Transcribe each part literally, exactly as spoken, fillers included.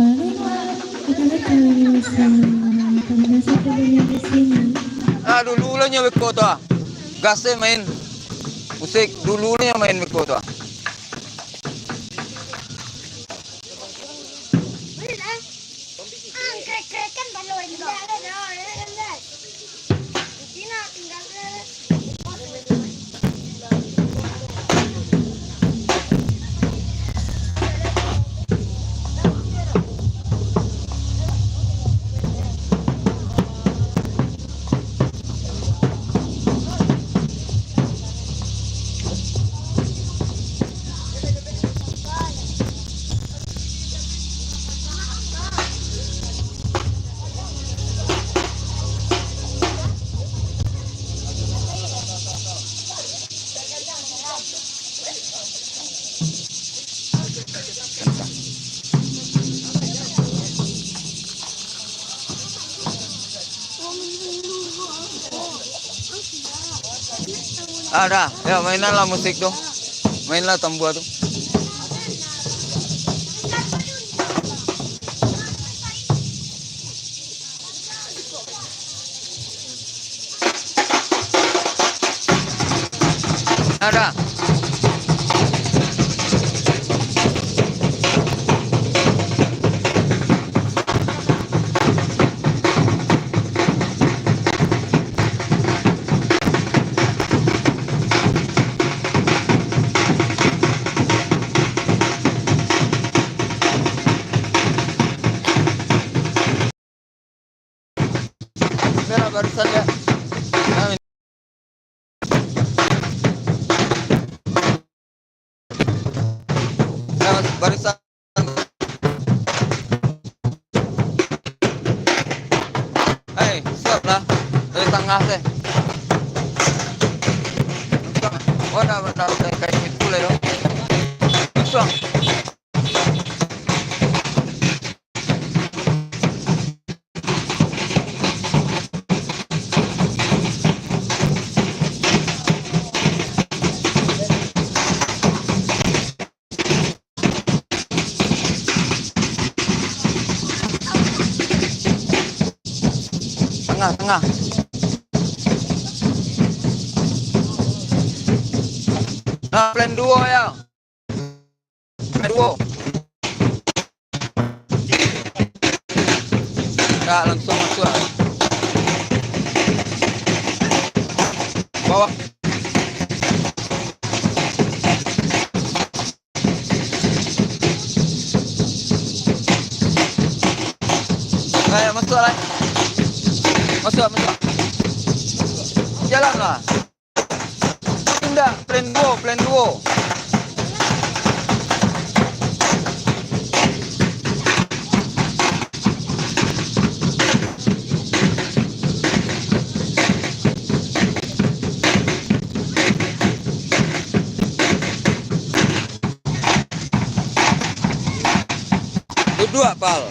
Halo, Mak. Bagaimana kabarnya, Mas? Alhamdulillah, saya dengar di sini. Ah, dulu lah nyo beko tu, ah. Gas e main musik, dulu lah nyo main beko tu, ah. Ah, dah. Yo, mainan lah musik tu. Mainlah tambua tu. Ada. Merah barisan, ya. Nah, barisan. Hei, siap lah. Dari tangah teh. Oh, dah, dah, dah, kayak gitu lah, yo. Langsung. Tangah, tangah. Nah, plan duo, yo. Duo. Dah, langsung masuak. Bawah. Ayo, masuak lah. Masuak, masuak. Jalan lah. Indak, plan duo, plan duo. Duduak, Pal.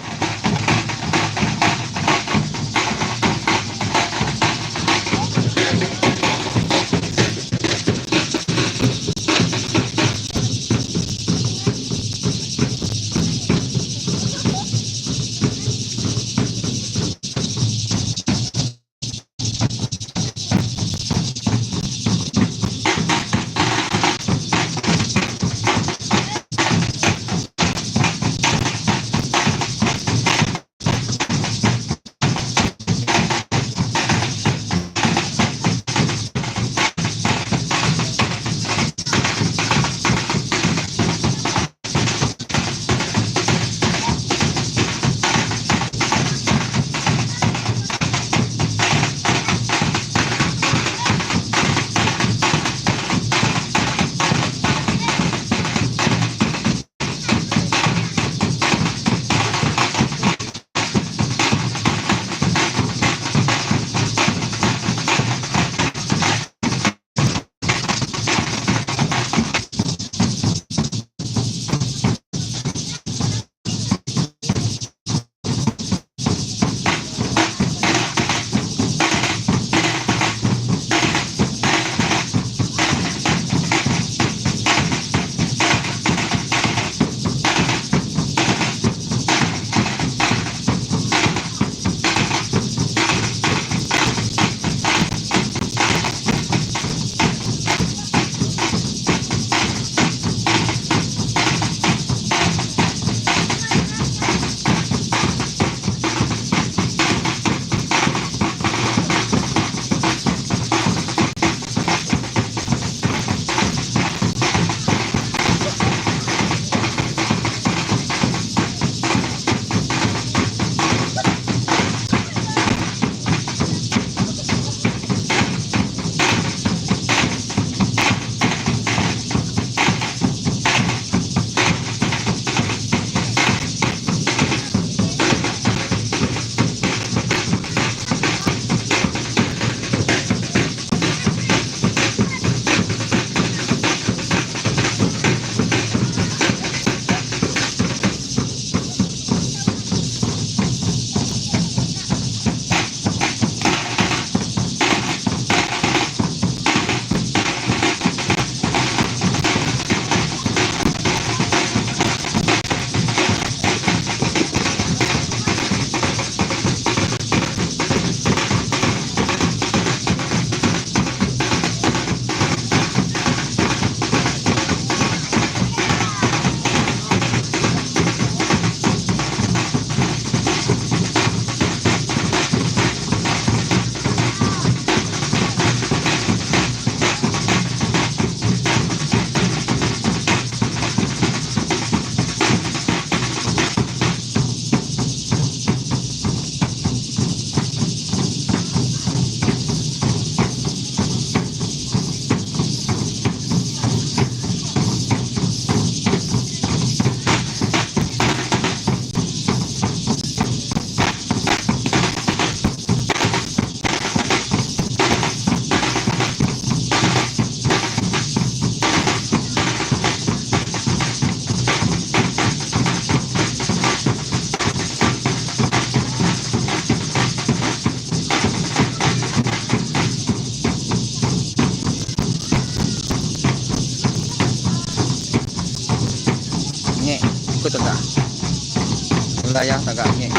Wilayah tagak angek.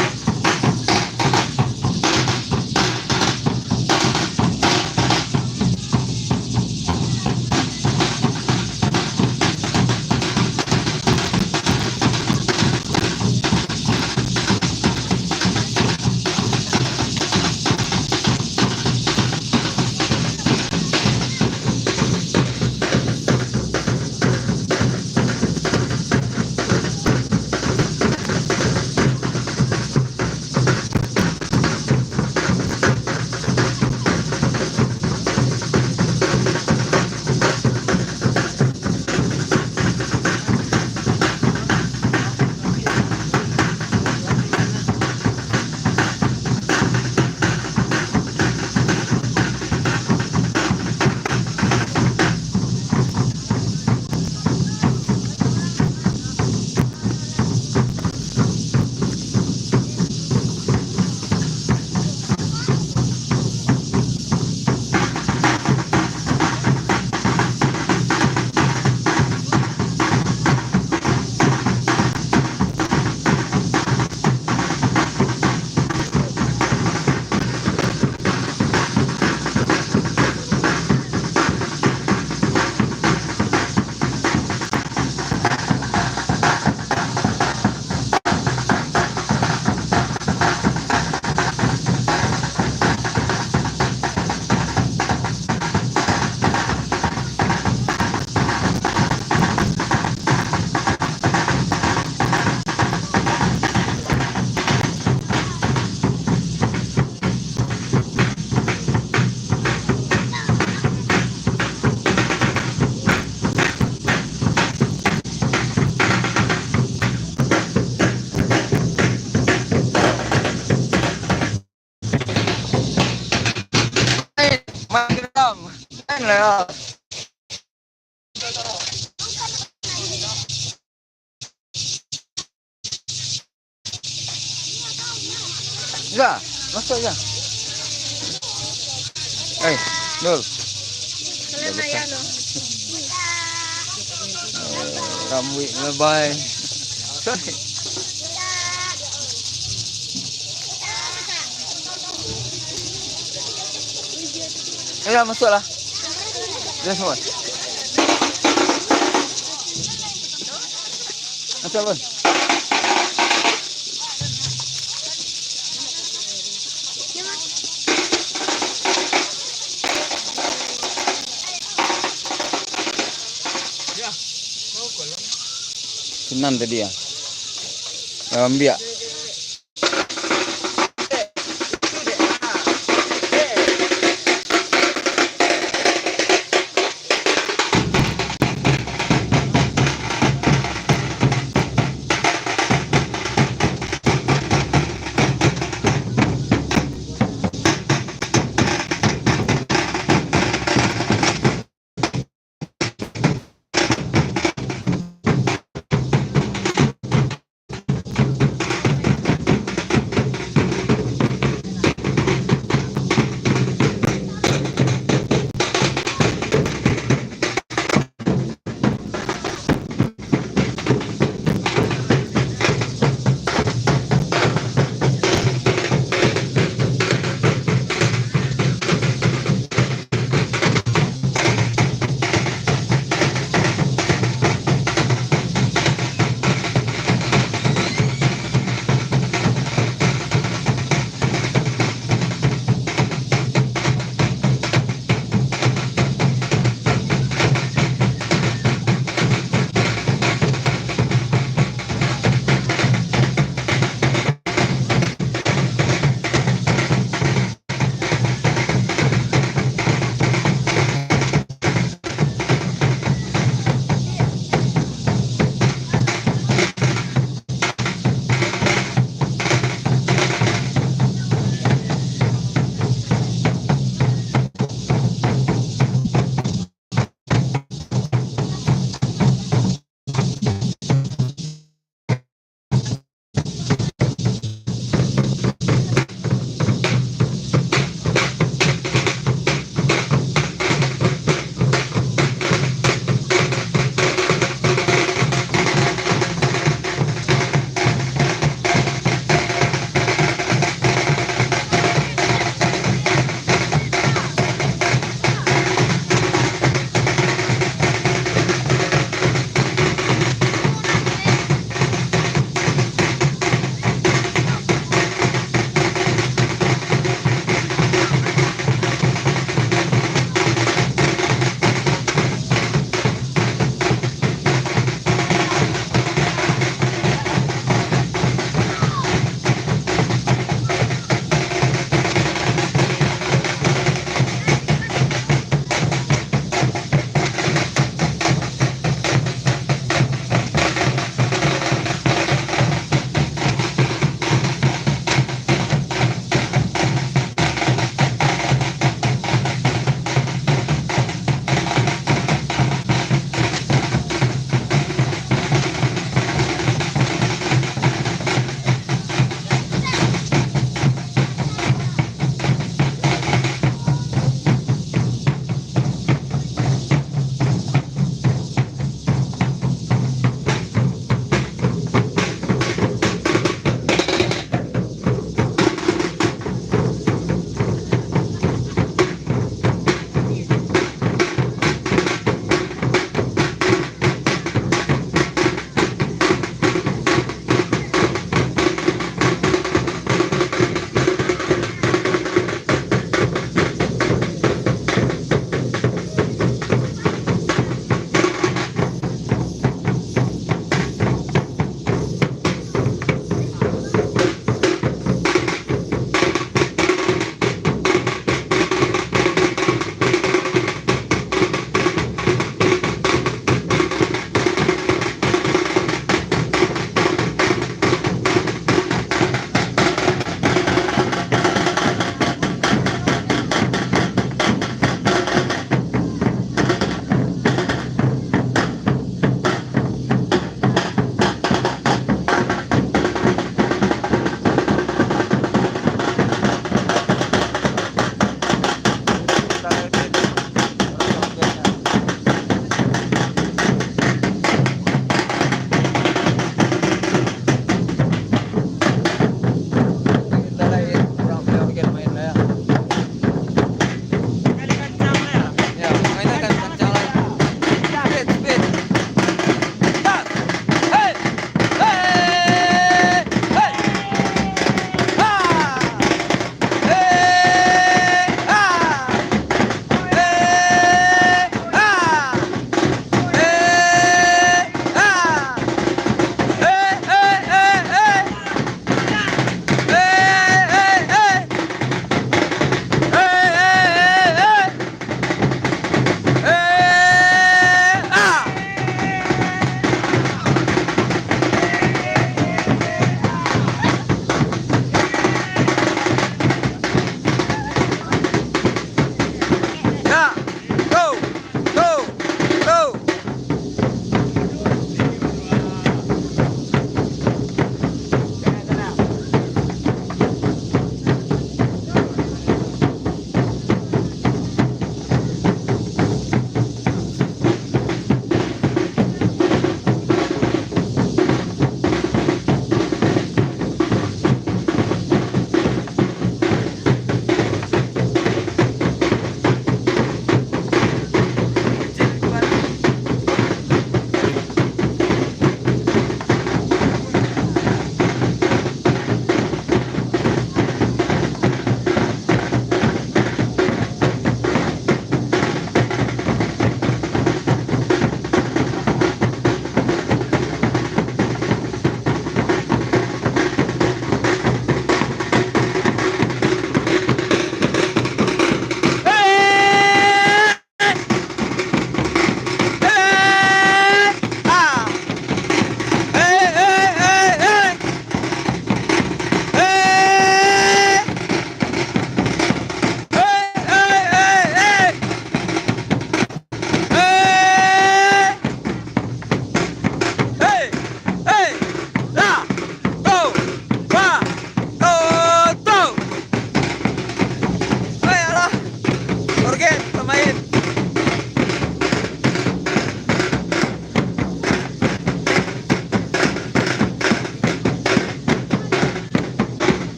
Main drum. Main lah. Za, masuk za. Eh, Dul. Rambuik lebai. Sorry. Ayo, masuklah. Dah semua. Masuk, Bun. Senang tadi ya. Ambiak.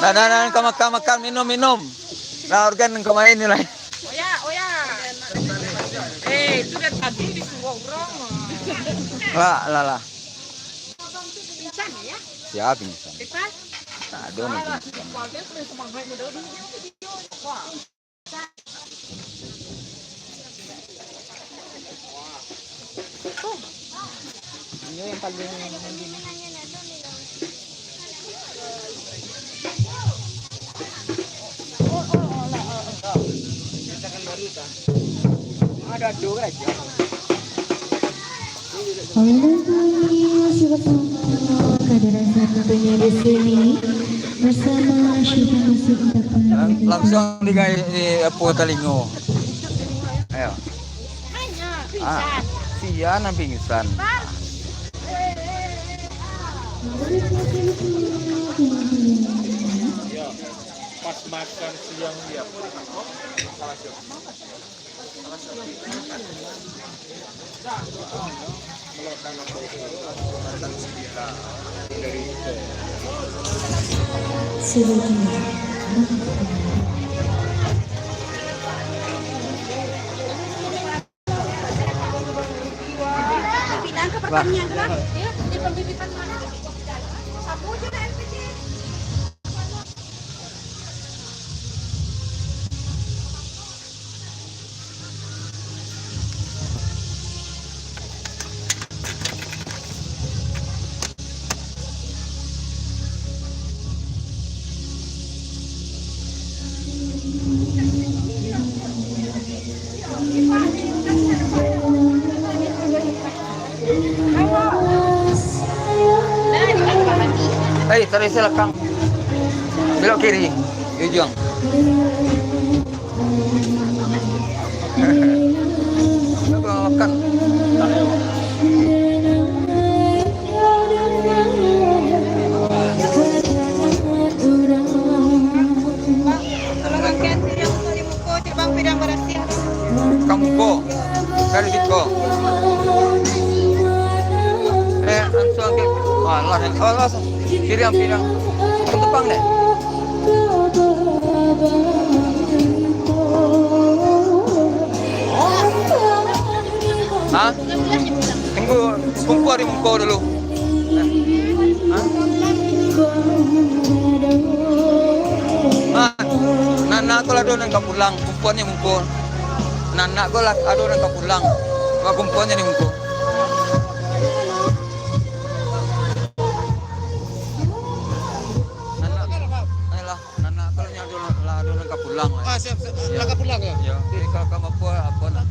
Nah, nah, nah, ka makan, makan, minum, minum. Lah, organ ka main ni lah. Oya, oya. Eh, itu dari tadi disuruh orang. Lah, lah, lah. Pingsan ya? Siapa pingsan? Pingsan? Tak ada nak pingsan. Warga boleh semangat muda dulu. Inyo yang paling ada tu raja. Halo, masih bersama Kaderan Satu-Satunya di sini, bersama Syifa Musik Entertainment. Lang-, langsung digai-, di apa, talingo. Ayo. Ah, sia nan pingsan. Pas makan siang dia. Pindahan ke pertanian lah. Di pembibitan mana? Sapu je lah L P G. Hei, taruih silakang. Belok kiri, di ujung. Makan. Tolong angkat piring untuk di muka, timbang piring barasiah. Ka muko. Dari siko. Eh, langsung angkat. Alah, alah. Piring, piring. Tepang deh. Ha? Tunggu, kumpua di muko dulu. Ha? Ha, nan nak ko lah ado nan ka pulang, kumpuannyo muko. Nan nak ko lah ado nan ka pulang, kumpuannyo di muko. Nan nak, ayolah. Nan nak, kalau nyo ado lah, ado nan ka pulang lah. Ah, siap, siap. Yo. Lah ka pulang yo? Yo. Jadi, ka, ka apo, apo nak?